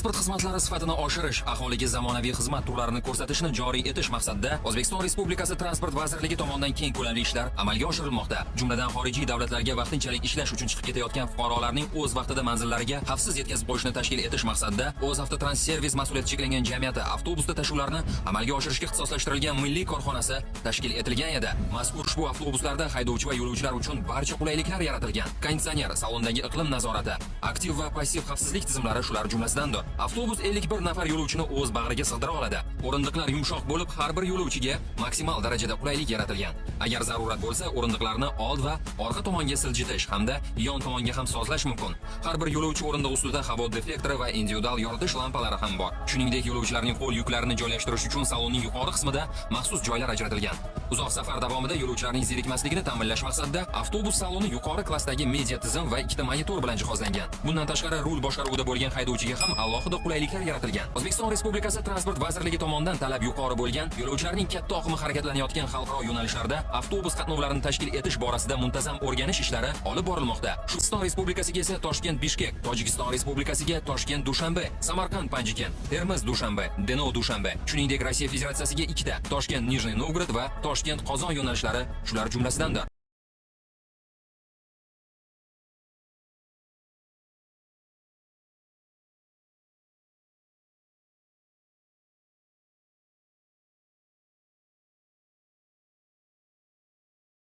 Transport xizmatlari sifatini oshirish, aholiga zamonaviy xizmat turlarini ko'rsatishni joriy etish maqsadida O'zbekiston Respublikasi Transport vazirligi tomonidan keng ko'lamli ishlar amalga oshirilmoqda. Jumladan, xorijiy davlatlarga vaqtinchalik ishlash uchun chiqib ketayotgan fuqarolarning o'z vaqtida manzillariga xavfsiz yetkazib qo'yishni tashkil etish maqsadida "O'zavtotranss-servis" mas'uliyati cheklangan jamiyati avtobusda tashuvlarni amalga oshirishga ixtisoslashtirilgan milliy korxonasi tashkil etilgan edi. Mazkur ushbu avtobuslarda haydovchi va yo'lovchilar uchun barcha qulayliklar yaratilgan. Konditsioner, salondagi iqlim nazorati, aktiv va passiv xavfsizlik tizimlari shular jumlasidandir. Avtobus 51 nafar yo'lovchini o'z bag'riga sig'dira oladi. O'rindiqlar yumshoq bo'lib, har bir yo'lovchiga maksimal darajada qulaylik yaratilgan. Agar zarurat bo'lsa, o'rindiqlarni old va orqa tomonga siljitish hamda yon tomonga ham sozlash mumkin. Har bir yo'lovchi o'rindig'i ustida havo deflektori va individual yoritish lampalari ham bor. Shuningdek, yo'lovchilarning qo'l yuklarini joylashtirish uchun salonning yuqori qismida maxsus joylar ajratilgan. Uzoq safar davomida yo'lovchilarning zerikmasligini ta'minlash maqsadida avtobus saloni yuqori klassdagi media tizim va ikkita monitor bilan jihozlangan. Bundan tashqari, rul boshqaruvida bo'lgan haydovchiga ham alohida qulayliklar yaratilgan. O'zbekiston Respublikasi Transport vazirligi tomonidan talab yuqori bo'lgan, yo'lovchilarning katta oqimi harakatlanayotgan xalqaro yo'nalishlarda avtobus qatnovlarini tashkil etish borasida muntazam o'rganish ishlari olib borilmoqda. O'zbekiston Respublikasiga esa Toshkent Bishkek, Tojikiston Respublikasiga Toshkent Dushanbe, Samarqand Panjikent, Termiz Dushanbe, Denov Dushanbe, shuningdek, Rossiya Federatsiyasiga ikkita Toshkent Nijniy Novgorod va Toshkent Qozon yo'nalishlari shular jumlasidandir.